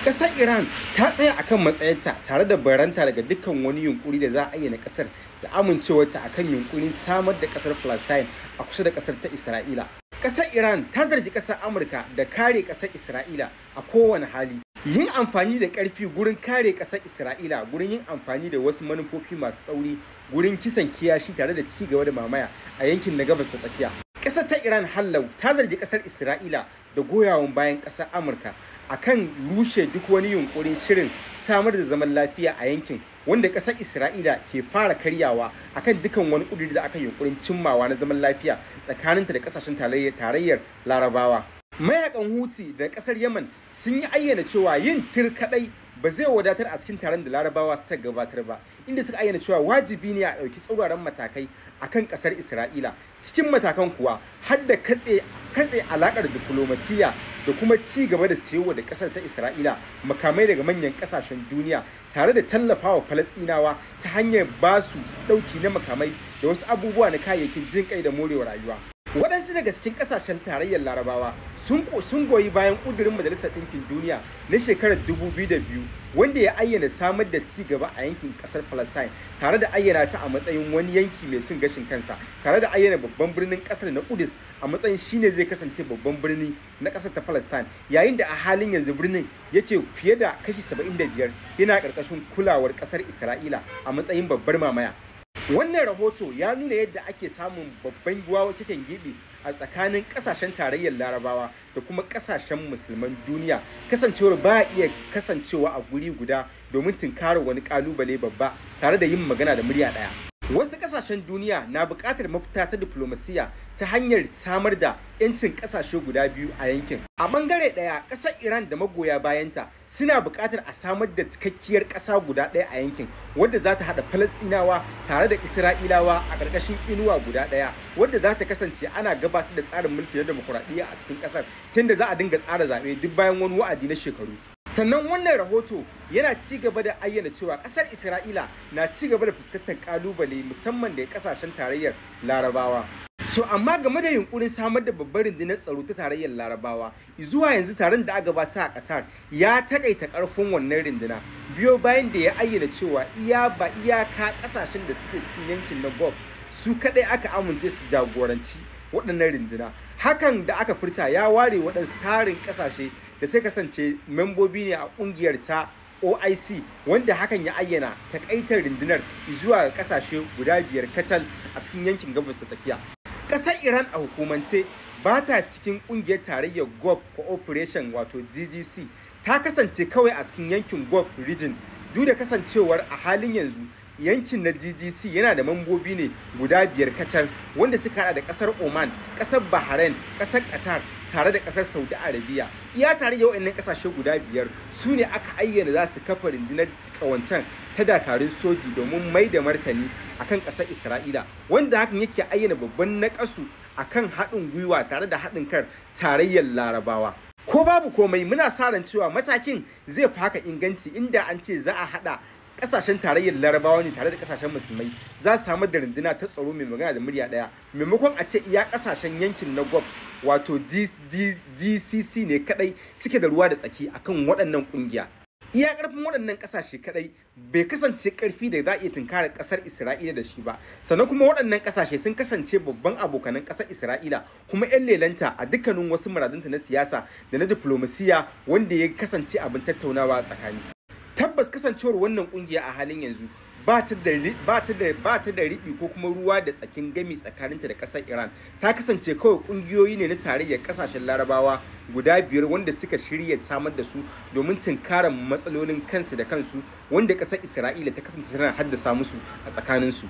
Ƙasar Iran ta tsaya akan matsayarta tare da baranta daga dukkan wani yunkuri da za a ayyana ƙasar da amincewarta akan yunkurin samar da ƙasar Palestine a kusa da ƙasar ta Isra'ila. Ƙasar Iran ta zargi ƙasar Amurka da kare ƙasar Isra'ila a kowane hali. Yin amfani da ƙarfi gurin kare ƙasar Isra'ila gurin yin amfani da wasu manufofi masu tsauri gurin kisan kiyashi tare da ci gaba da mamaya a yankin na Gabas ta Tsakiya. Ƙasar ta Iran hallau ta zargi ƙasar Isra'ila da goyawan bayan ƙasar Amurka akan rushe duk wani yunkurin shirin samar da zaman lafiya a yankin wanda ƙasar Isra'ila ke fara karyawa akan dukan wani ƙuduri da aka yunkurin cimmawa na zaman lafiya tsakaninta da ƙasashen tarayyar Larabawa. Mayakan Houthi da ƙasar Yemen sun yi ayyana cewa yin tir kaɗai ba zai wadatar a cikin taron da Larabawa suka gabatar ba, inda suka ayyana cewa wajibi ne a ɗauki tsauraran matakai akan ƙasar Isra'ila. Cikin matakan kuwa har da katse alaƙar diflomasiyya da kuma ci gaba da sayarwa da ƙasar ta Isra'ila makamai daga manyan ƙasashen duniya tare da tallafawa Falastinawa ta hanyar ba su ɗauki na makamai da wasu abubuwa na kayayyakin jin kai da morewa rayuwa. Waɗansu daga cikin ƙasashen tarayyar Larabawa sun goyi bayan ƙudurin Majalisar Ɗinkin Duniya na shekarar 2002 wanda ya ayyana samar da ci gaba a yankin ƙasar Palestine tare da ayyana ta a matsayin wani yanki mai cin gashin kansa, tare da ayyana babban birnin ƙasar na Kudus a matsayin shine zai kasance babban birni na ƙasar ta Palestine, yayin da a halin yanzu birnin yake fiye da kashi 75 yana ƙarƙashin kulawar ƙasar Isra'ila a matsayin babbar mamaya. Wannan rahoto ya nuna yadda ake samun babban wawaken gibi a tsakanin kasashen tarayyar Larabawa da kuma kasashen musulman duniya, kasancewar ba iya kasancewa a guri guda domin tunkarar wani kalubale babba tare da yin magana da murya ɗaya. Wasu kasashen duniya na buƙatar mafita ta diplomasiya ta hanyar samar da 'yancin kasashe guda biyu a yankin. A bangare ɗaya, ƙasar Iran da magoya bayanta suna buƙatar a samar da cikakkiyar ƙasa guda ɗaya a yankin wadda za ta haɗa Falastinawa tare da Isra'ilawa a ƙarƙashin inuwa guda ɗaya, wadda za ta kasance ana gabatar da tsarin mulki na demokuraɗiyya a cikin ƙasar, tunda za a dinga tsara zaɓe duk bayan wani wa'adi na shekaru. Sannan wannan rahoto yana ci gaba da ayyana cewa ƙasar Isra'ila na ci gaba da fuskantar ƙalubale musamman daga ƙasashen tarayyar Larabawa. So amma game da yunkurin samar da babbar rundunar tsaro ta tarayyar Larabawa, zuwa yanzu taron da aka gabata a Qatar ya takaita karfin wannan runduna, biyo bayan da ya ayyana cewa iyaka kasashen da suke cikin yankin na Gulf su kadai aka amince su jagoranci waɗannan runduna. Hakan da aka furta ya ware waɗansu tarin kasashe da sai kasance membobi ne a ƙungiyar ta OIC, wanda hakan ya ayyana takaitar rundunar zuwa kasashe guda 5 kacal a cikin yankin Gabas ta Tsakiya. Ƙasar Iran a hukumance ba ta cikin ƙungiyar tarayyar Gulf Cooperation wato GGC, ta kasance kawai a cikin yankin Gulf region, duk da kasancewar a halin yanzu yankin na GGC yana da mambobi ne guda 5 kacal wanda suka hada da ƙasar Oman, ƙasar Bahrain, ƙasar Qatar tare da ƙasar Saudi Arabia. Iya tare da waɗannan ƙasashe guda 5 su ne aka ayyana za su kafa rundunar ƙawancen ta dakarun soji domin mai da martani akan ƙasar Isra'ila, wanda hakan yake ayyana babban naƙasu akan haɗin gwiwa tare da haɗin kan tarayyar Larabawa. Ko babu komai, muna sa ran cewa matakin zai fi haka inganci inda an ce za a haɗa ƙasashen tarayyar Larabawa ne tare da ƙasashen musulmai za su samar da runduna ta tsaro mai magana da murya ɗaya, maimakon a ce iya ƙasashen yankin na Gulf wato GCC ne kadai suke da ruwa da tsaki akan waɗannan ƙungiya. Iya ƙarfin waɗannan ƙasashe kadai bai kasance ƙarfi da za a iya tunkarar ƙasar Isra'ila da shi ba. Sannan kuma waɗannan ƙasashe sun kasance babban abokanan ƙasar Isra'ila kuma 'yan lelanta a dukkanin wasu muradunta na siyasa da na diplomasiya wanda ya kasance abin tattaunawa tsakani. Tabbas kasancewar wannan ƙungiya a halin yanzu ba ta da riɓi ko kuma ruwa da tsakin gami tsakaninta da ƙasar Iran, ta kasance kawai ƙungiyoyi ne na tarayyar ƙasashen Larabawa guda 5 wanda suka shirya samar da su domin tunkarar matsalolin kansu da kansu wanda ƙasar Isra'ila ta kasance tana haddasa musu a tsakaninsu.